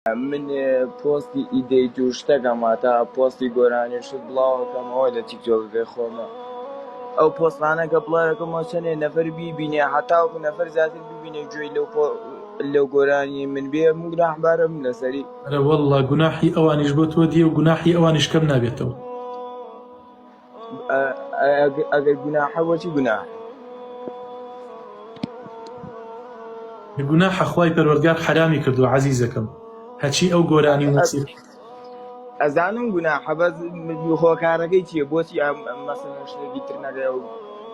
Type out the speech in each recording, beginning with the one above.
من پۆستی edit و شتەکەم واتا پۆستی گۆرانی و شت بڵاوەکەمەوە لە تیکتۆکەکەی خۆمە ئەو پۆستانە کە بڵاوەکەمەوە چەندێ نەفەر بیبینێ هەتاوەکو نەفەر زیاتر ببینێ گوێی لەو لەو گۆرانی من بێ من گوناحبارم لەسەری. ئەرە واللە گوناحی ئەوانیش بۆ تۆ دیە و گوناحی ئەوانیش کەم نابێتەوە. ئەگەر گوناحە بۆچی گوناح؟ گوناحە خوای پەروەردگار حەرامی کردووە عەزیزەکەم هەچی ئەو گۆرانی و مۆسیقی. ئەزانم گوناحە بەس هۆکارەکەی چییە بۆچی ئەم مەسەلەن شتێکی تر نەکەی ئەو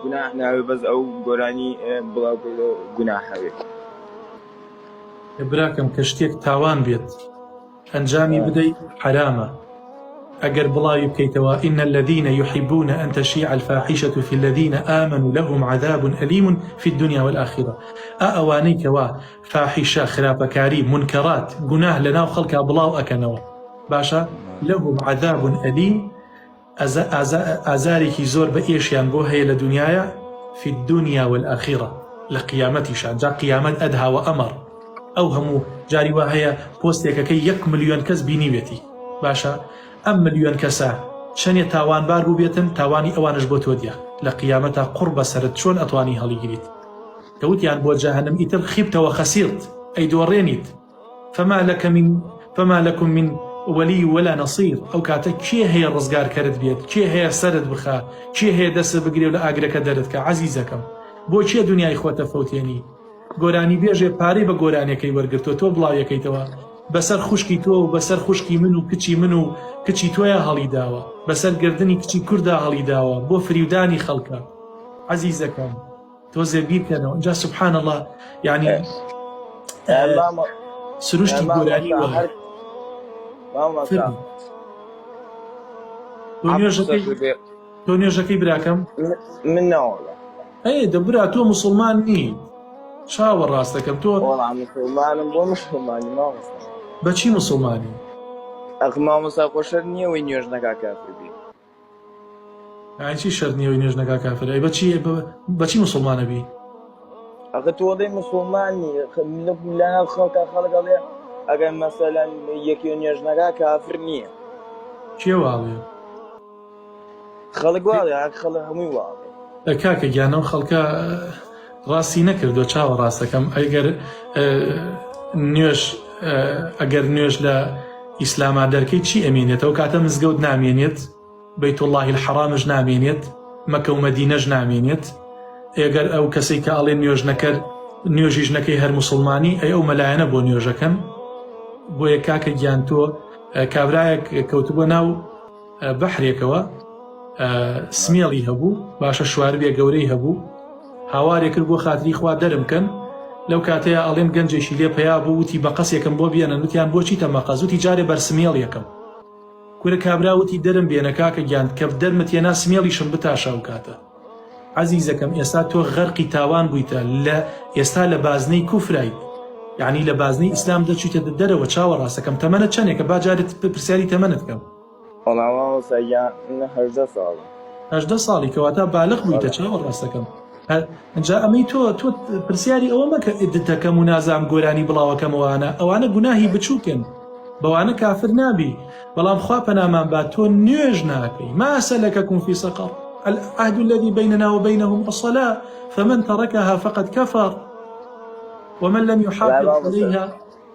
گوناح ناوێ بەس ئەو گۆرانی بڵاو کردەوە گوناحە بێ. براکەم کە شتێک تاوان بێت ئەنجامی بدەی حەرامە ئەگەر بڵاوی بکەیتەوە ان الذین یحبون ان تشیع الفاحشة فی الذین آمنوا لهم عذاب الیم فی الدنیا والآخرە ئا ئەوانەی کەوا فاحیشە خراپەکاری مونکەرات گوناه لەناو خەڵکا بڵاو ئەکەنەوە باشە لهم عذاب الیم ئازارێکی زۆر بە ئێشیان بۆ هەیە لە دونیایا فی الدنیا والآخرە لە قیامەتیشا جا قیامەت ئەدها وئەمەڕ ئەو هەموو جاری وا هەیە پۆستێکەکەی یەک ملیۆن کەس بینیوێتی باشە ئەم ملیۆن کەسە چەنێ تاوانبار بووبێتن تاوانی ئەوانش بۆ تۆ دیە لە قیامەتا قوڕ بەسەرت چۆن ئەتوانی هەڵیگریت کە وتیان بۆ جەهەنم ئیتر خیبتە وخەسیرت ئەیدۆڕێنیت فما لک من فما لکم من ولی ولا نصیر ئەو کاتە کێ هەیە ڕزگارکەرت بێت کێ هەیە سەرت بخا کێ هەیە دەست بگرێ و لە ئاگرەکە دەرت کا عەزیزەکەم بۆ کێ دنیای خۆتە فەوتێنی گۆرانی بێژێ پارەی بە گۆرانیەکەی وەرگرتووە تۆ بڵاویەکەیتەوە بەسەر خوشکی تۆ و بەسەر خوشکی من و کچی من و کچی تۆیا هەڵیداوە بەسەر گردنی کچی کوردا هەڵیداوە بۆ فریودانی خەڵکە عەزیزەکەم تۆزێ بیرکەنەوە ئینجا سبحان اللە یعنی سروشتی گۆرانی وایە تۆ نوێژەکەی براکەم من ناوەڵە ئەی دە برا تۆ مسلمان نی چاوە ڕاستەکەم تۆ مسلمانم بۆ مسلمانی مامۆستا بەچی مسلمانی ئەخ مامۆستا خۆشەر نییە وی نوێژ نەکا کافر بی یانی چی شەرت نیە ئەوی نوێژ نەکا کافرە ئەی بەچی بەچی موسڵمان ئەبی؟ ئەخە تۆ ئەڵێی موسڵمان نی لەناو خەڵکا خەڵک ئەڵێ ئەگەر مەسەلەن یەکێ نوێژ نەکا کافر نییە کێ واڵێ؟ خەڵک واڵێ هەر خەڵک هەمووی واڵێ کاکە گیان ئەو خەڵکە ڕاستی نەکردووە چاوە ڕاستەکەم ئەگەر نوێژ ئەگەر نوێژ لە ئیسلاما دەرکەی چی ئەمێنێتەوە کاتە مزگەوت نامێنێت بەیت اللە الحرامش نامێنێت مەکە و مەدینەش نامێنێت ئێگەر ئەو کەسەی کە ئەڵێ نوێژ نەکەر نوێژیش نەکەی هەر موسڵمانی ئەی ئەو مەلایەنە بۆ نوێژەکەن بۆیە کاکە گیان تۆ کابرایەک کەوتبووە ناو بەحرێکەوە سمێڵی هەبوو باشە شواربێ گەورەی هەبوو هاوارێ کرد بۆ خاتری خوا دەرم کەن لەو کاتەیە ئەڵێن گەنجێکی لێ پەیا بوو وتی مەقەسێکم بۆ بێنن وتیان بۆچی تە مەقەس وتی جارێ بەر سمێڵ یەکەم کورە کابرا وتی دەرم بێنە کاکە گیان کە دەرمت هێنا سمێڵیشم بتاشە ئەو کاتە عەزیزەکەم ئێستا تۆ غەرقی تاوان بوویتە لە ئێستا لە بازنەی کوفرایت یعنی لە بازنەی ئیسلام دەچیتە دەرەوە چاوە ڕاستەکەم تەمەنت چەندێکە با جارێت پرسیاری تەمەنت کەم وەڵا مامۆستا گیان من 18 ساڵم. 18 ساڵی کەواتە بالغ بوویتە چاوە ڕاستەکەم ئەنجا ئەمەی تۆ تۆ پرسیاری ئەوە مەکە edit ەکەم و نازام گۆرانی بڵاوەکەمەوانە ئەوانە گوناهی بچووکن بەوانە کافر نابی بەڵام خوا پەنامان با تۆ نوێژ ناکەی ما سلككم في سقر العهد الذي بيننا وبينهم الصلاة فمن تركها فقد كفر ومن لم يحافظ عليها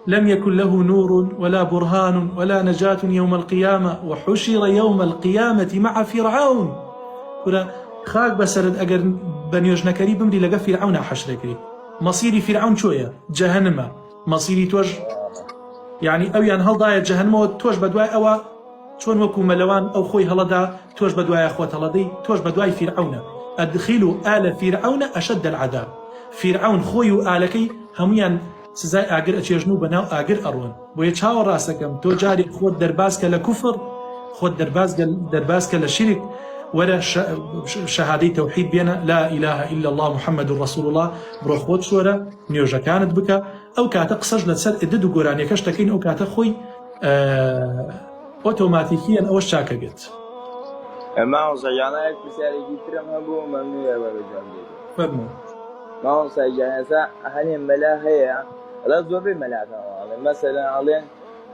لم يكن له نور ولا برهان ولا نجاة يوم القیامە وحشر يوم القیامە مع فرعون کورە خاک بەسەرت ئەگەر بە نوێژ نەکەری بمری لەگە فیرعەونا حەشرەکری مەسیری فیرعەون چۆیە جەهەنمە مەسیری تۆش یعنی ئەویان هەڵدایە جەهەنمەوە تۆش بەدوای ئەوە چۆن وەکو مەلەوان ئەو خۆی هەڵەدا تۆش بەدوایە خۆت هەڵەدەی تۆش بەدوای فیرعەونە ئەدخیلو ئالە فیرعەونە ئەشەد العذاب فیرعەون خۆی و ئالەکەی هەمویان سزای ئاگر ئەچێژن و بەناو ئاگر ئەڕۆن بۆیە چاوە ڕاستەکەم تۆ جارێک خۆت دەرباز کە لە کوفر خۆت دەرباز دەرباز کە لە شیرک وەرە شەهادەی تەوحید بێنە لا إله إلا الله محمد رسول الله بڕۆ خۆت شۆرە نوێژەکانت بکە ئەو کاتە قسەش لەسەر edit و گۆرانیەکەش دەکەین ئەو کاتە خۆی ئۆتۆماتیکیەن ئەوەش چاکە بێت. مامۆستا گیان یەک پرسیارێکی ترم هەبوو مەمنونە بە جواب دەیت. فەرموو. مامۆستا گیان ئێستا هەنێ مەلا هەیە ئەڵێ زۆربەی مەلاکان وا ئەڵێن مەسەلەن ئەڵێن.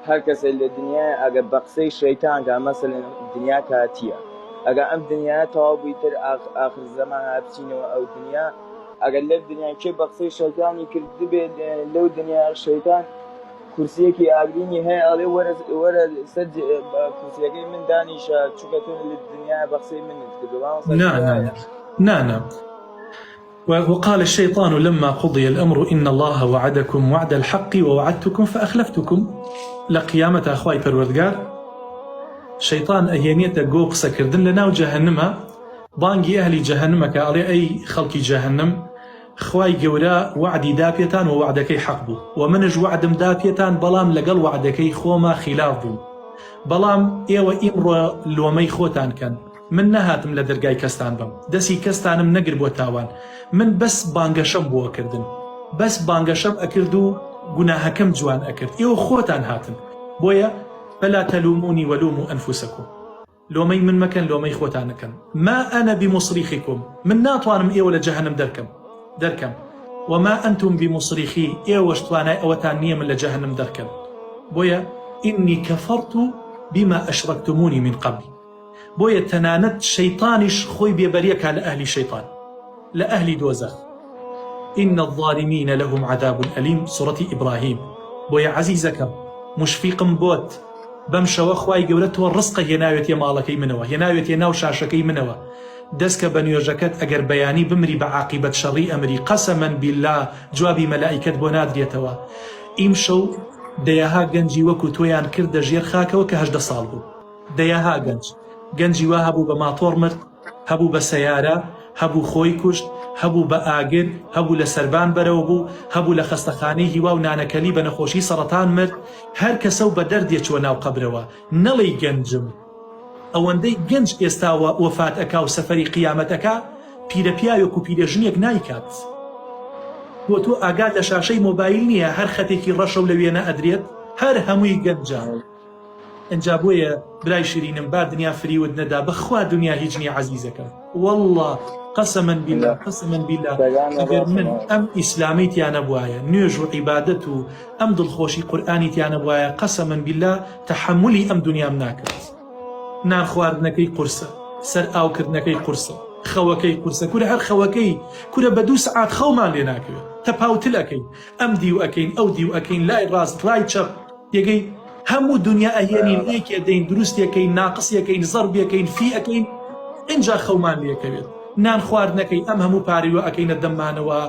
هەر کەسێ لە دنیای ئەگەر بە قسەی شەیتان کا مەسەلەن دنیا کاتیە ئەگەر ئەم دنیایە تەواو بووی تر ئاخر زەمان ها بچینەوە ئەو دنیا ئەگەر لەو دنیا کێ بە قسەی شەیتانی کردبێ لەو دنیا شەیتان کورسیەکی ئاگرینی هەیە ئەڵێ وەرە وەرە سەر کورسیەکەی من دانیشە چونکە تۆ لە دنیا بە قسەی منت کردووە مامۆستا نا نا نا نا وقال الشیطان لما قضی الامر ان اللە وعدکم وعد الحق ووعدتکم فاخلفتکم لە قیامەتا خوای پەروەردگار شەیتان ئەهێنێتە گۆ قسەکردن لە ناو جەهەنمە بانگی ئەهلی جەهەنمەکە ئەڵێ ئەی خەڵکی جەهەنم خوای گەورە وەعدی دا پێتان و وەعدەکەی حەق بوو و منش وەعدم دا پێتان بەڵام لەگەڵ وەعدەکەی خۆما خیلاف بووم بەڵام ئێوە ئیمڕۆ لۆمەی خۆتان کەن من نەهاتم لە دەرگای کەستان بەم دەسی کەستانم نەگر بۆ تاوان من بەس بانگەشەم بۆ ئەکردن بەس بانگەشەم ئەکرد و گوناهەکەم جوان ئەکرد ئێوە خۆتان هاتن بۆیە فلا تلومونی ولوموا انفسکم لۆمەی من مەکەن لۆمەی خۆتان ئەکەن ما انا بمصرخکم من ناتوانم ئێوە لە جەهەنم دەرکەم دەرکەم وما انتم بمصرخی ئێوەش توانای ئەوەتان نییە من لە جەهەنم دەرکەن بۆیە انی کفرت بما اشرکتمونی من قبل بۆیە تەنانەت شەیتانیش خۆی بێبەریەکا لە ئەهلی شەیتان لە ئەهلی دۆزەخ ان الظالمین لهم عذاب الیم سورەتی ئیبراهیم بۆیە عەزیزەکەم موشفیقم بۆت بەم شەوە خوای گەورە تۆ ڕزقە هێناوێتیە ماڵەکەی منەوە هێناوێتیە ناو شاشەکەی منەوە دەستکە بە نوێژەکەت ئەگەر بەیانی بمری بە عاقیبەت شەڕی ئەمری قەسەمەن بیللا جوابی مەلائیکەت بۆ نادرێتەوە ئیمشەو دەیەها گەنجی وەکو تۆیان کردە ژێر خاکەوە کە 18 ساڵ بوو دەیەها گەنج، گەنجی وا هەبوو بە ماتۆڕ مرد، هەبوو بە سەیارە، هەبوو خۆی کوشت، هەبوو بە ئاگر، هەبوو لە سەربان بەرەو بوو، هەبوو لە خەستەخانەی هیوا و نانەکەلی بە نەخۆشی سەڕەتان مرد، هەر کەسە و بە دەردێ چووە ناو قەبرەوە، نەڵێی گەنجم. ئەوەندەی گەنج ئێستا وەفات ئەکا و سەفەری قیامەت ئەکا، پیرەپیاوێک و پیرەژنێک نایکات. بۆ تۆ ئاگات لە شاشەی مۆبایل نییە هەر خەتێکی ڕەشە و لە وێنە ئەدرێت؟ هەر هەمووی گەنجە. ئنجا بۆیە برای شیرینم با دنیا فریوت نەدا بەخوا دنیا هیچ نیە عەزیزەکەم واللە قسما باللە قسما باللە ئەگەر من ئەم ئیسلامەی تیا نەبوایە نوێژ و عیبادەت و ئەم دڵخۆشی قورئانی تیا نەبوایە قسما باللە تەحەمولی ئەم دنیام ناکرد نان خواردنەکەی قورسە سەر ئاوکردنەکەی قورسە خەوەکەی قورسە کورە هەر خەوەکەی کورە بە دوو سەعات خەومان لێ ناکەوێت تەپاوتل ئەکەین ئەم دیو ئەکەین ئەو دیو ئەکەین لای ڕاست لای چەپ تێگەی هەموو دنیا ئەهێنین لێکی ئەدەین دروستێکەین ناقسیەکەین زەربێکەین فی ئەکەین ئینجا خەومان لێکەوێت نان خواردنەکەی ئەم هەموو پاریوە ئەکەینە دەممانەوە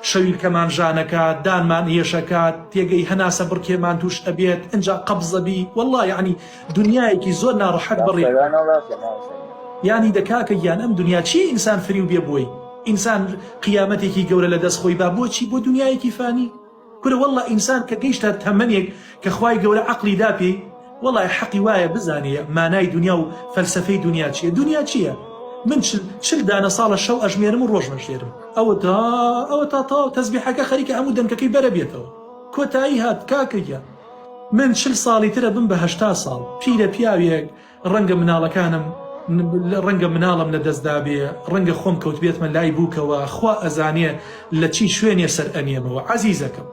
شەویلکەمان ژانەکات دانمان هێشەکات تێگەی هەناسە بڕکێمان توش ئەبێت ئینجا قەبزەبی والله یعنی دنیایەکی زۆر ناڕەحەت بەڕێ یانی دە کاکە گیان ئەم دنیا چی ئینسان فریو بێ بۆی ئینسان قیامەتێکی گەورە لە دەست خۆی با بۆچی بۆ دنیایەکی فانی کورە واللە ئینسان کە گەیشتە تەمەنێک کە خوای گەورە عەقڵی دا پێی وەڵای حەقی وایە بزانێ مانای دونیا و فەلسەفەی دونیا چیە دونیا چیە من چل دانە ساڵە شەو ئەژمێرم و ڕۆژ ئەژێرم ئەوە تا ئەوە تا تەواو تەزبیحەکە خەریکە هەموو دەنکەکەی بەرە بێتەوە کۆتایی هات کاکە گیان من چل ساڵی ترە بم بە هەشتا ساڵ پیرە پیاوێک ڕەنگە مناڵەکانم ڕەنگە مناڵم لە دەست دابێ ڕەنگە خۆم کەوتبێتمە لای بووکەوە خوا ئەزانێ لە چی شوێنێ سەر ئەنێمەوە عەزیزەکەم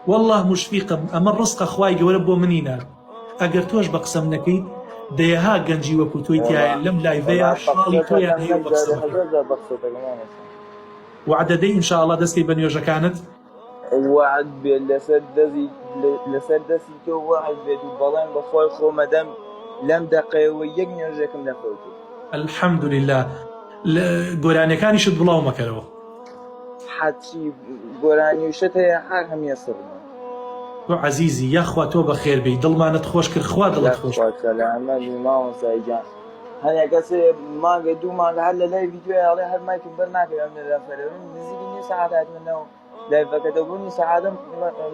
واللە موشفیقم ئەمە ڕزقە خوای گەورە بۆ منی نارد ئەگەر تۆش بە قسەم نەکەیت دەیەها گەنجی وەکو تۆی تایە لەم لایڤەیە شاڵی تۆیان هەیە و بە قسەم وعدە دەی ان شاء الله دەستکەی بە نوێژەکانت وەعد بێت لەسەر دەزی لەسەر دەستی تۆ وەعد بێت و بەڵێن بە خۆی خۆمەدەم لەم دەقەیەوە یەک نوێژێکم نەفەوتێ. الحمدللە گۆرانیەکانیشت بڵاو مەکەرەوە. حەچی گۆرانی و شت هەیە هەر هەمیە سڕمە. تۆ عەزیزی یاخوا تۆ بەخێر بێی دڵمانت خۆش کرد خوا دڵت خۆش یاخوا سەلامەت بی مامۆستای گیان هەنێ کەسێ مانگە دوو مانگە هەر لە لای ڤیدیۆی ئەڵێ هەر مایکم بەر ناکەوێ ئەم نەفەرە نزیکی نیو سەعات هاتمە ناو لایڤەکە دەبوو نیو سەعاتم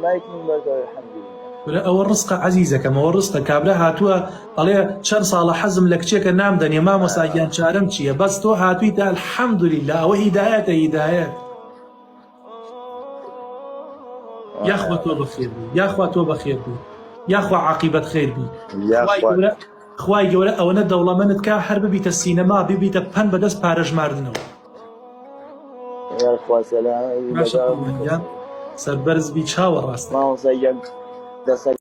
مایکم بەرکەوێ الحمدلله کورە ئەوە ڕزقە عەزیزەکەم ئەوە ڕزقە کابرا هاتووە ئەڵێ چەند ساڵە حەزم لە کچێکە نامدەنێ مامۆستا گیان چارەم چییە بەس تۆ هاتوویتە الحمدلله ئەوە هیدایەتە هیدایەت یاخوا تۆ بەخێر بی یاخوا تۆ بەخێر بی یاخوا عاقیبەت خێر بی خوای گەورە ئەوەنە دەوڵەمەنت کا هەر ببیتە سینەما ببیتە پەن بەدەست پارە ژماردنەوە یاخوا سەلام سەربەرز بی چاوە ڕاست مامۆستا گیان دەسەک.